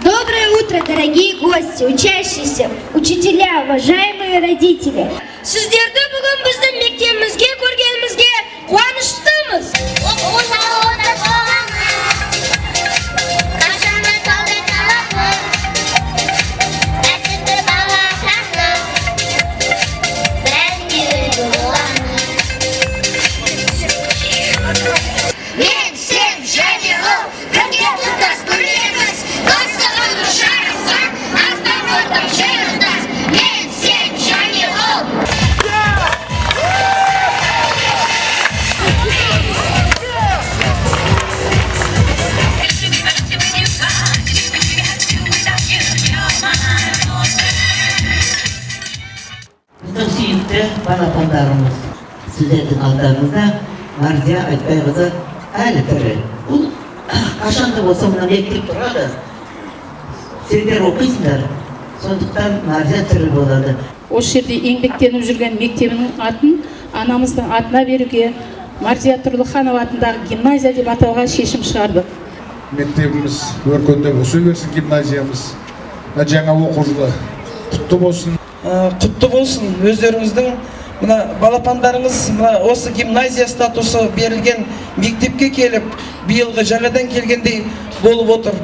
Доброе утро, дорогие гости, учащиеся, учителя, уважаемые родители. Сіздерді бүгін біздің мектебімізге көргенімізге қуаныштымыз. Оқу залында боламыз, қашанда таудай талаппыз, бақытты бала шағамыз, бәріңе үлгі боламыз. Мен, сен және ол бірге тұтас бірлігіміз, достығымыз жарасқан, аспан ортақ, жер тұтас. Мен, сен және ол. Біздің сүйікті балапандарымыз, сіздердің алдарыңызда Марзия Айтбайқызы әлі тірі. Бұл қашан да болса мына мектеп тұрады, сендер оқисыңдар, сондықтан Марзия тірі болады. Осы жерде еңбектеніп жүрген мектебінің атын анамыздың атына беруге, Марзия Тұрлыханова атындағы гимназия деп атауға шешім шығардық. Мектебіміз өркендеп өсе берсін, гимназиямыз. Мына жаңа оқу жылы құтты болсын. Құтты болсын. Өздеріңіздің мына балапандарыңыз мына осы гимназия статусы берілген мектепке келіп, биылғы жаңадан келгендей болып отыр.